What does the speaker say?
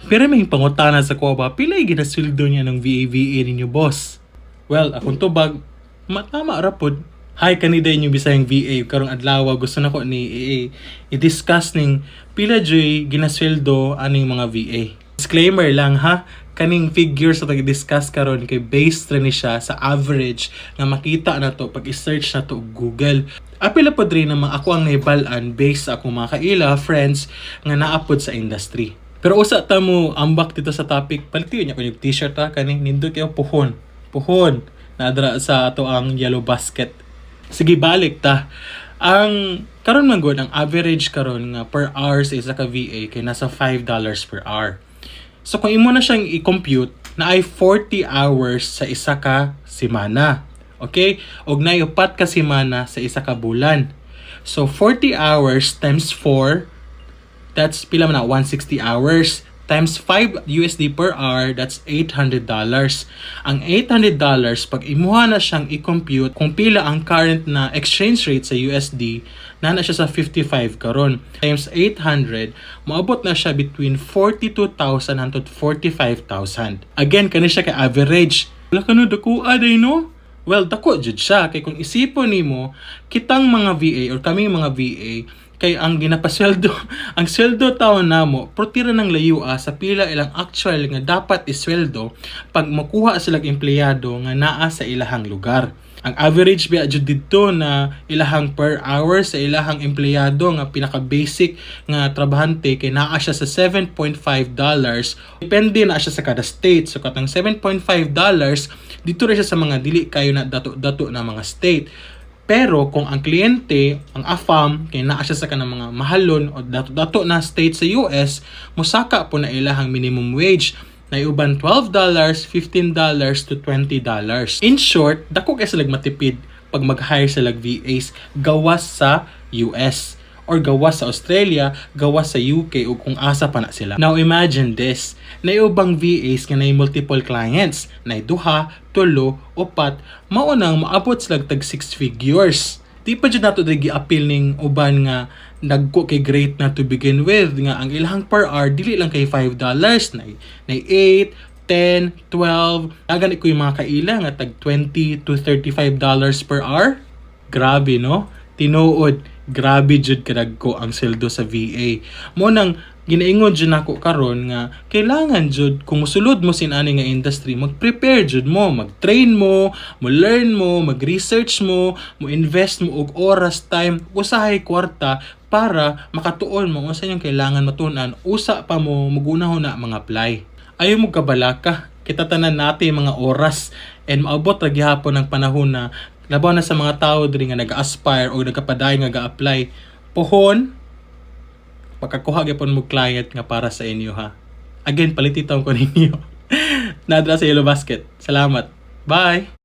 Pero may pangutana sa kuha ba, pila ginasweldo niya ng VA-VA ninyo, boss? Well, akong tubag, matama ra pod. Hi, kanida inyong Bisayang VA. Karong adlaw gusto nako ni i-discuss ning pila juy ginasweldo aning mga VA. Disclaimer lang ha, kaning figures sa tag-discuss karon kay based ra ni siya sa average nga makita na to pag i-search na to og Google. Apil pod rin naman ako ang nahibal-an based sa akong mga kaila, friends nga naapod sa industry. Pero usa ta mo ambak dito sa topic, palitiyon niya ko yung T-shirt ha, kaning nindot kayo puhon. Puhon nadra sa ato ang yellow basket. Sige, balik ta. Ang karon man gud, ang average karon nga per hour sa isa ka VA kay nasa $5 per hour. So kung imo na siyang i-compute na ay 40 hours sa isa ka semana. Okay? Og naay 4 ka semana sa isa ka bulan. So 40 hours times 4, that's pila man na, 160 hours times 5 USD per hour, that's $800. Ang $800, pag imuha na siyang i-compute kung pila ang current na exchange rate sa USD, na siya sa 55 karon. Times 800, moabot na siya between 42,000 hangtod 45,000. Again, kani siya kay average. Wala ka no, dako day no? Well, dako jud siya kay kung isipon nimo, kitang mga VA or kaming mga VA kay ang ginapasweldo, ang sweldo taon namo protira ng layua sa pila ilang actual nga dapat isweldo pag makuha sila empleyado nga naa sa ilahang lugar. Ang average biya jud didto na ilahang per hour sa ilahang empleyado nga pinaka basic nga trabahante kay naa siya sa $7.5. Depende na siya sa kada state. So katang $7.5 dito ra siya sa mga dili kayo na dato-dato na mga state. Pero kung ang kliyente, ang AFAM, kay naa siya sa kanang mga mahalon o dato-dato na state sa US, musaka po na ilahang minimum wage na uban $12, $15 to $20. In short, dako kay sila matipid pag mag-hire sila VAs gawas sa US or gawas sa Australia, gawas sa UK o kung asa pa na sila. Now imagine this, na ubang VAs nga nay multiple clients, nay duha, tulo, upat, mao nang moabot sila tag 6 figures. Di pa jud nato diri gi-appeal ning uban nga nagko kay great na to begin with nga ang ilahang per hour dili lang kay $5, nay 8, 10, 12. Gani ko yung mga kaila nga tag $20 to $35 per hour. Grabe no? Tinuod, grabe jud kadagko ang sweldo sa VA. Mo nang ginaingon jud nako karon nga kailangan jud kung mosulod mo sin ani nga industry, mag-prepare jud mo, mag-train mo, mo learn mo, mag-research mo, mo invest mo og oras, time, usahay kwarta para makatuon mo unsa inyong kailangan matun-an usa pa mo mugunahon na mga apply. Ayaw mo kabalaka, kita tanan natin mga oras and maabot ra gihapon ang panahon na labaw na sa mga tao diri nga nag-aspire o nagapadayon nga ga-apply. Pohon, pagkakuha gyapon mo client nga para sa inyo ha. Again, palititaw ko ninyo. Nadra sa Yellow Basket. Salamat. Bye!